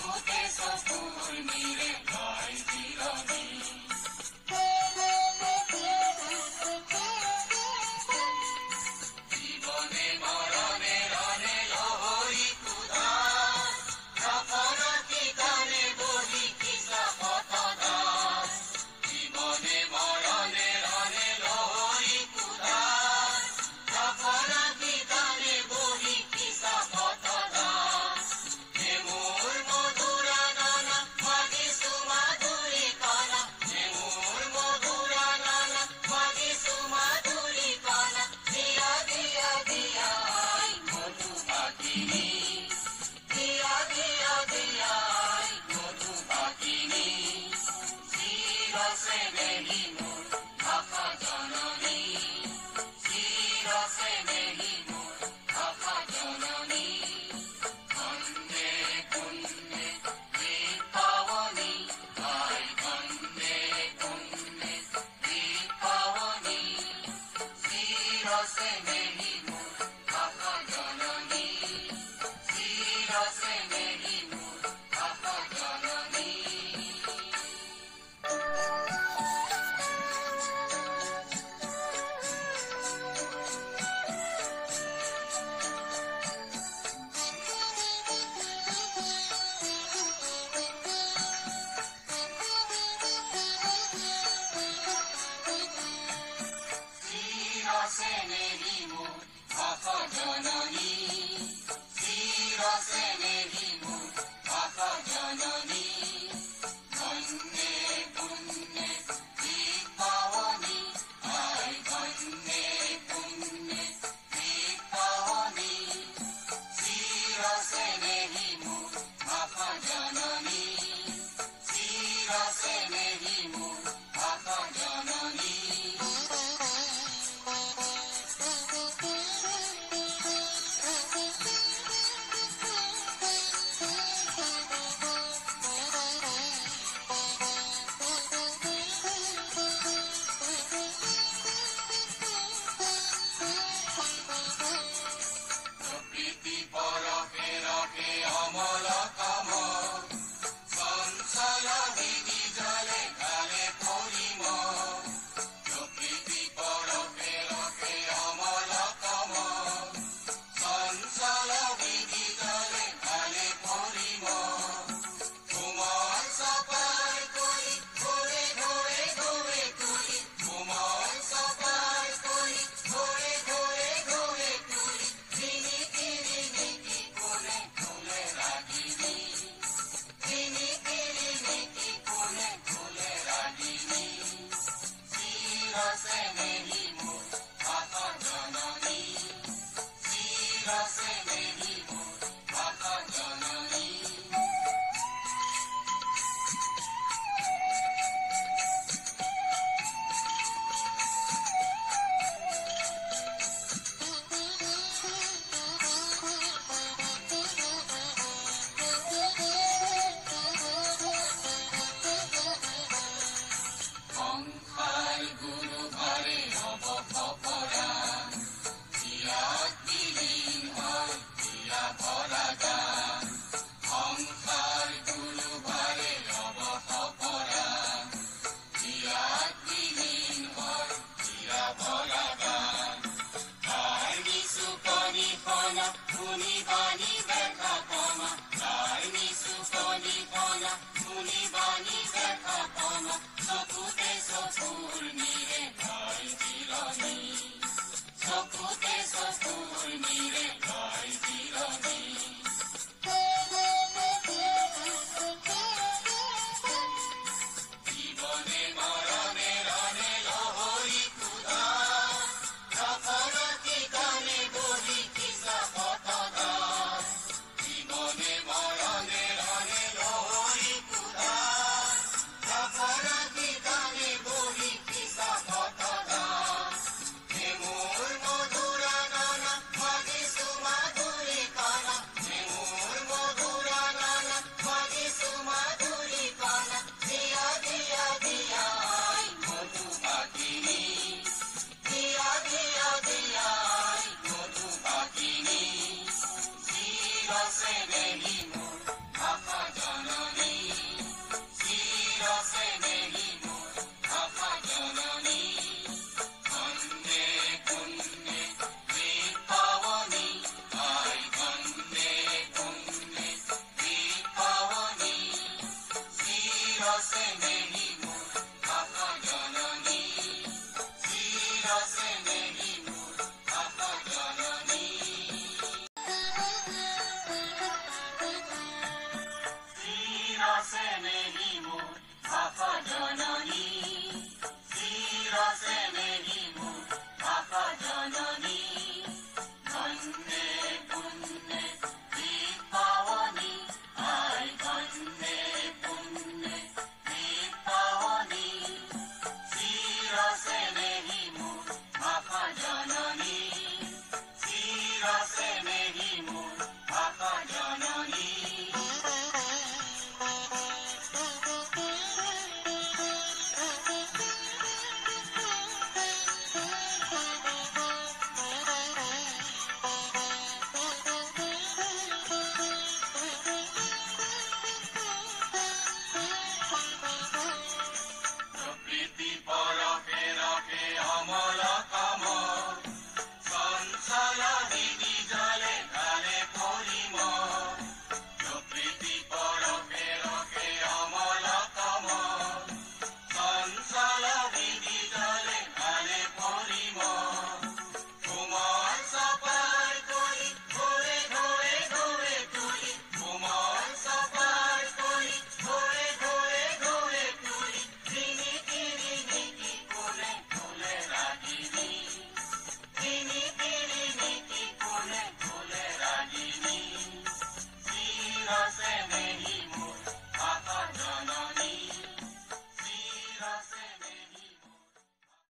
থাকোতে চকুৰ নীৰে লয় জিৰণি। জীৱনে মৰণে ৰণে লহৰি কুদাৰ, ৰসৰতি গানে বহি কিছা পথদাৰ। জীৱনে মৰণে ৰণে লহৰি কুদাৰ, ৰসৰতি গানে বহি কিছা পথদাৰ। হে মোৰ মধুৰা নানা, মাগিছো মাধুৰী কণা। হে মোৰ মধুৰা নানা, মাগিছো মাধুৰী কণা। দিয়া দিয়া দিয়া I মধুবাগিনী, দিয়া দিয়া দিয়া I মধুবাগিনী। চিৰ চেনেহী মোৰ ভাষা জননী, চিৰ চেনেহী মোৰ ভাষা জননী। ধন্যে পুণ্যে দীপাৱনী, I ধন্যে পুণ্যে দীপাৱনী। চিৰ চেনেহী মোৰ ভাষা জননী, চিৰ চেনেহী মোৰ ভাষা জননী। চিৰ চেনেহী মোৰ ভাষা জননী, চিৰ চেনেহী মোৰ ভাষা জননী। ধন্যে পুণ্যে দীপাৱনী, I ধন্যে পুণ্যে দীপাৱনী। চিৰ চেনেহী মোৰ ভাষা জননী, চিৰ চেনেহী মোৰ ভাষা জননী। চিৰ চেনেহী।